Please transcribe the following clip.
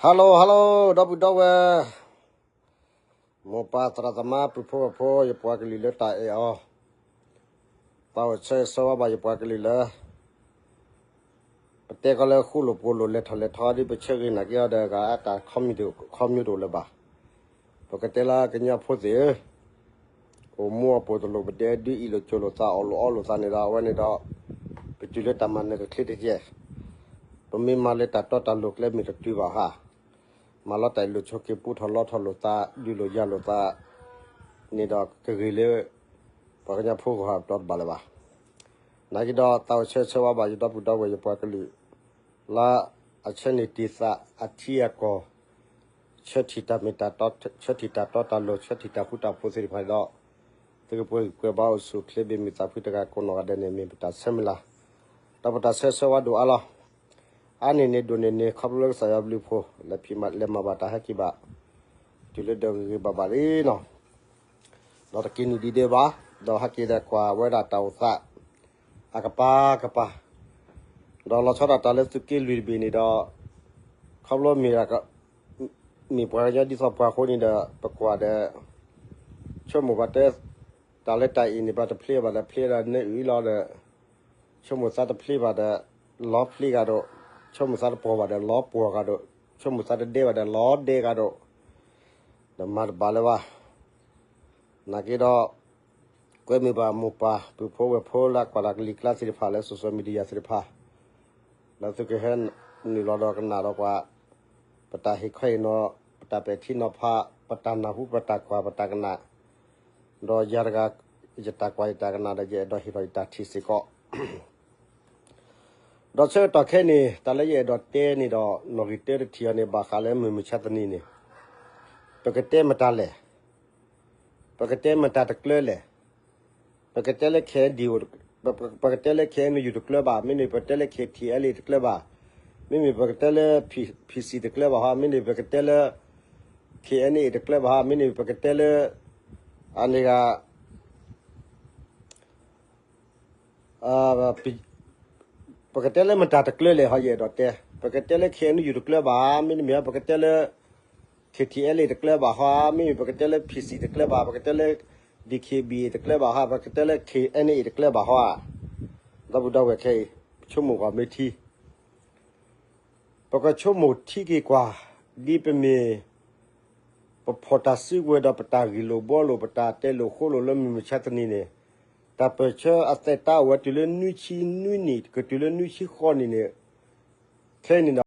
Hello hello ဒီပုၢ်ဒီဝဲၢ်, မိၢ်ပၢ်သရၣ်သမါ ပုၢ်ဖိဝဲၢ်ဖိ ယပှၤကလုာ်လၢတၢ်အဲၣ်အီၤ, သးအိၣ်ဆၢဂ့ၤဆၢဝါဘၣ်ယပှၤကလုာ်လၢ ပတဲကီးလၢဃူလိာ်ဖိးလိာ် လဲၤထီၣ်လဲၤထီ ဒ်ပဆၢဂ့ၤနာ်က့အီၤဒီး ဂၤအတၢ်ခီမ့ၢ်တအိၣ်လၢၤဘၣ်. ပကတဲလၢကညီဖိသ့ၣ်ဧၢ, အိၣ်မူအပိာ်တလိၣ် ပဒဲဒုးအံၣ်လိာ်ကၠိလိာ်သး အီၣ်လိာ်အီလိာ်သးန့ၣ်ဒီး အဝဲန့ၣ်ဒီး ပတုၤလၢတၢ်မၤနၢၤတချ့တယဲၢ်, ပမ့ၢ်မၤလၢတၢ်တီတၢ်လိၤကျဲမ့ၢ်တတုၤဘၣ်ဟါ, မၤလီၤတၢ်အ့ၣ်လိာ်ဆိးက့ ပူထီၣ်လီထီၣ်လိာ်သး ဒုးလိာ်ယၤလိာ်သးန့ၣ်ဒီး ကဂ့ၤလၢ ပှၤကညီဖိဂီၢ်ဟးပတီၢ်တဘၣ်လၢၤဘၣ်. နာ်က့ဒီး သးအိၣ်ဆၢဂ့ၤဆၢဝါဘၣ်ယဒီပုၢ်ဒီဝဲၢ်ယပှၤကလုာ် လၢအဆၢန့ၢ်တ့ၢ်သးအထံအကီၢ် ဆၢထံၣ်တၢ်မ့ၢ်တၢ်တီ ဆၢထံၣ်တၢ်တီတၢ်လိၤ ဆၢထံၣ်တၢ်ဃူတၢ်ဖိးသ့ၣ်တဖၣ်န့ၣ်ဒီး သုကပှဲၤဂံၢ်ပှဲၤဘါအိၣ်ဆူၣ်အိၣ်ချ့ ဘၣ်မုာ်သးဖှံတဂၤကိးနီၢ်ဂၤဒဲးန့ၣ် မ့ၢ်ပတၢ်ဆၢမုၢ်လၢ်, ဒီးပတၢ်ဆၢဂ့ၤဆၢဝါဒိၣ်အါလီၤ. အါန့ၢ်န့ၣ်ဒိၣ်န့ၢ်န့ၣ် ခီဖျိလၢကစၢ်ယွၤဘျုးဖှိၣ် လဲၤဖံးမၤလဲၤမၤဘၣ်တၢ်ဟဲက့ၤဘၣ် တုၤလၢဒီးဂ့ၤဂ့ၤဘၣ်ဘၣ်လံနီၤ. ဒီးတက့ၤနုာ်ဒံးဒဲးဘၣ်, ဒီးဟဲက့ၤဒီးကွၢ်ဝဲဒၣ်တၢ်အိၣ်သး အကပၤကပၤ, ဒီးလီၤဆီဒၣ်တၢ်လၢသုးက့လွံၢ်တဘ့ၣ်န့ၣ်ဒီး ခီဖျိမ့ၢ် မ့ၢ်ပှၤကညီဒ်သိးပှၤအဃိန့ၣ်ဒီး ပကွၢ်ဒီး ဆိကမိၣ်ဘၣ်တဲ တၢ်လၢတၢ်အံၤန့ၣ် ပှၤတဖျ့ဘၣ်ဒီး ဖျ့ဒၣ်နၢအုၣ်လီၤဒီး ဆိကမိၣ်သးတဖျ့ဘၣ်ဒီး လီၤဖျ့ဂၤဒိၣ်, ဆိကမိၣ်သးတပှီၢ်ဘၣ်ဒီး လီၤပှီၢ်ဂၤဒိၣ်, ဆိကမိၣ်သးတဒဲဘၣ်ဒီး လီၤဒဲဂၤဒိၣ်, ဒီးမၤတဘၣ်လၢၤဘၣ်. နာ်က့ဒီး ကွဲမုာ်ဘၣ်မိၢ်ပၢ် ပုၢ်ဖိဝဲၢ်ဖိလၢအကွၢ်တၢ်ကလံၤကျါသ့ၣ်တဖၣ် လၢ social media သ့ၣ်တဖၣ် လၢသုကဟဲနုာ်လီၤဒီးကနၣ်ဒီးကွၢ် ပတၢ်ဟ့ၣ်ခီဟ့ၣ်နီၤ, ပတၢ်ပဲာ်ထံနီၤဖး, ပတၢ်နၢ်ဟူ ပတၢ်ကွၢ် ပတၢ်ကနၣ်, ဒီးယၤတဂၤ ယတၢ်ကွၢ်ယတၢ်ကနၣ်ဒီး ယအဲၣ်ဒိးဟ့ၣ်ထီၣ်ယတၢ်ထံၣ်စ့ၢ်ကီး ဒီးဆၢကတီၢ်ခဲအံၤန့ၣ် တၢ်လၢယအဲၣ်ဒိးတဲန့ၣ်ဒီး နီၣ်ဂံၢ်တၢတထံၣ်အီၤန့ၣ် ဘၣ်ဃးလၢမုၢ်မဆါတနံၤန့ၣ် ပကတဲမတၤလဲၣ်, ပကတဲမတၤတကျၢလဲၣ်, ပကတဲလၢ ခဲ ပကတဲလၢ ခဲ ယူ တကျၢဘၣ်, မ့မ့ၢ်ပကတဲလၢ ခဲ ထံ အဲလ် အ့ တကျၢဘၣ်, မ့မ့ၢ်ပကတဲလၢ ဖံ စံ တကျၢဘၣ်ဟီ, မ့မ့ၢ်ပကတဲလၢ ခဲ အ့ အ့ တကျၢဘၣ်ဟီ, မ့မ့ၢ်ပကတဲလၢ အန့ၣ်ဂၤ ပကတဲလၢမတၤတကျၢလဲၣ်ဟီ ယအဲၣ်ဒိးတဲ, ပကတဲလၢ ခဲ ယူ တကျၢဘၣ်, မ့တမ့ၢ် ပကတဲလၢ ခဲ ထံ အဲလ် အ့ တကျၢဘၣ်ဟီ, မ့မ့ၢ်ပကတဲလၢ ဖံ စံ တကျၢဘၣ်, ပကတဲလၢ ဒံ ခဲ ဘံ အ့ တကျၢဘၣ်ဟီ, ပကတဲလၢ ခဲ အ့ အ့ တကျၢဘၣ်ဟီဧါ. ဒီပုၢ်ဒီဝဲၢ်ခဲအံၤ ပဆိကမိၣ်ကွၢ်မ့ၢ်ထံ ပကဆိကမိၣ်ထံက့ၤကွၢ်, ဒ်ပမ့ၢ် ပဖီၣ်တၢ်စုကဝဲၤဒီး ပတၢ်ဂ့ၢ်လိာ်ဘှီလိာ် ပတၢ်တဲလိာ်ဃိလိာ်လၢမုၢ်မဆါတနံၤန့ၣ်, တၢ်ပၢၢ်ဆၢအသဲးတၢ်အိၣ်ဝဲတုၤလၢနွံဆံနွံနံၣ် ကတုၤလၢနွံဆံဃိးနံၣ်န့ၣ်, ခဲအံၤန့ၣ်